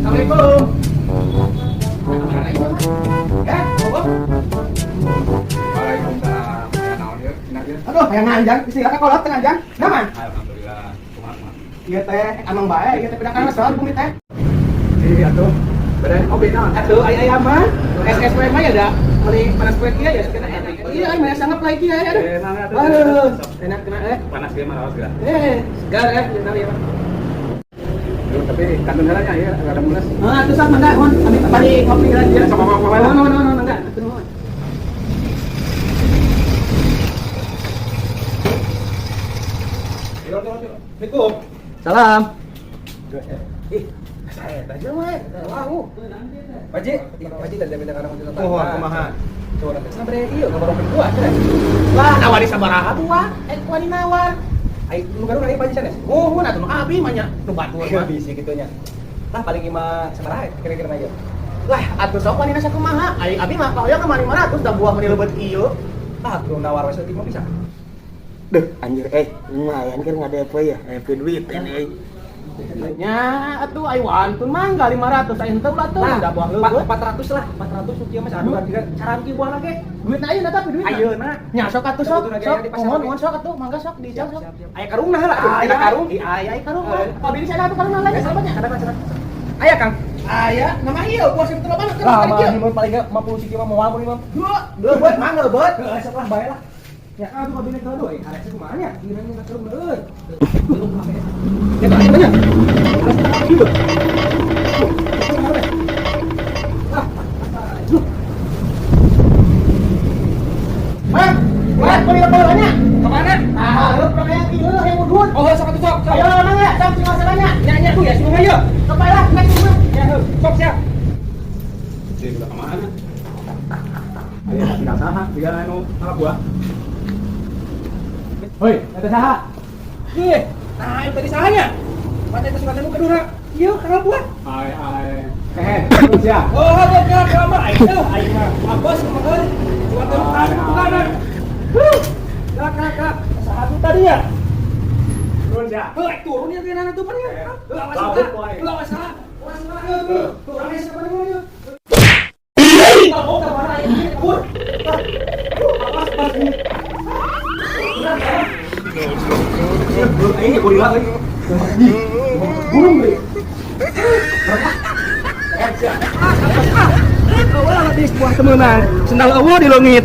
Assalamualaikum. Eh, apa? Waalaikumsalam. Aya naon ieu? Cenah ieu? Aduh, hayang nganjang, istilah kolot teh nganjang. Naman? Alhamdulillah. Kumaha kumaha? Ieu teh amang bae, ieu teh pedakan resor bumi teh. Iya atuh. Bere kopi naon? Atuh aya aya mah. SSW mah ya da meuli panas poe kieu ya sakena enak. Iya, aya mah sangat play kieu ya aduh. Enak atuh. Aduh, enak kena eh. Panas ge mah raos geura. Eh, segar eh benar ya, Pak. Duh, tapi kantun heula nya ieu rada mules. Ah, atuh sok mangga, mohon kami bari ngopi lagi ya. Sok apa-apa wae lah. Mohon, mohon, mohon, mangga. Atuh nuhun. Tiro tiro tiro. Assalamualaikum. Salam. Ih, saya tadi mah. Wow. Paji, Paji tadi minta karang untuk Kumaha, kumaha? Coba nanti sampai iya ngabarokeun buah cenah. Lah, nawari sabaraha buah? Eh, wani nawar. Ai nu garuna ieu Paji sanes. Oh, atuh nu abi mah nya nu batur mah. Bisi kitu nya. Lah paling lima sabaraha kira-kira mah ieu. Lah, atuh sok wanina sakumaha? Ai abi mah kahoyong mah 500 da buah meuni leubeut ieu. Ah, belum nawar we saeutik mah bisa. Duh, anjir lumayan kan nggak ada apa ya, apa duit ini. Nya atuh ai wantun mangga 500 ai henteu lah tuh da buah leubeut. 400 lah, 400 nu kieu mah saha dua tiga cara kieu buah lagi. Duitna ayeuna tapi duitna. Ayeuna. Nya sok atuh sok. Kebetulan Sok aya di pasar mohon oge. Mohon sok atuh mangga sok diical sok. Aya karungna heula, aya karung. Ih, aya aya karung. Pabili sana atuh karung lain sahabatnya. Ada macam. Aya Kang. Aya, nama ieu buah sing loba kan Lah, tadi kieu. mah paling enggak 50 siki mah moal mun mah. Dua, leubeut mangga leubeut. Heeh, sok lah bae lah. Ya, aduh kabine kado euy, arek kumaha nya? Dina nya karung euy. Ya banyak. Mang, mang, beli apa-apanya? Kemana? Ah, lu pernah ieu yang udun. Oh, sok atuh sok. Ayo mang ya, sok tinggal salahnya. Nya nya tuh ya, sini ayo. Sok bae lah, naik semua. Ya, heuh. Sok siap. Sih, udah kemana? Ayo, tinggal saha, tinggal anu ngalap buah. Hoi, ada saha? Ih, nah itu tadi sahanya. Mata itu suka temu kedua. Iya, kenal buah. Ai ai. Eh, terus ya. Oh, ada kenal lama. Ai, tuh, ai mah. Abos kemarin. Suka temu kanan kanan. Huh. Kak, kak, kak. Saha tuh tadi ya? Turun ya. Heuh, turun ya kena tuh pan ya. Heuh, awas salah. Heuh, awas salah. Awas salah. Heuh, tuh orangnya siapa nih? Oh, kemana ini? Kabur. Awas, pas ini. Ini gorila lagi. Burung deh. Awal di sebuah temenan, sendal awo di longit.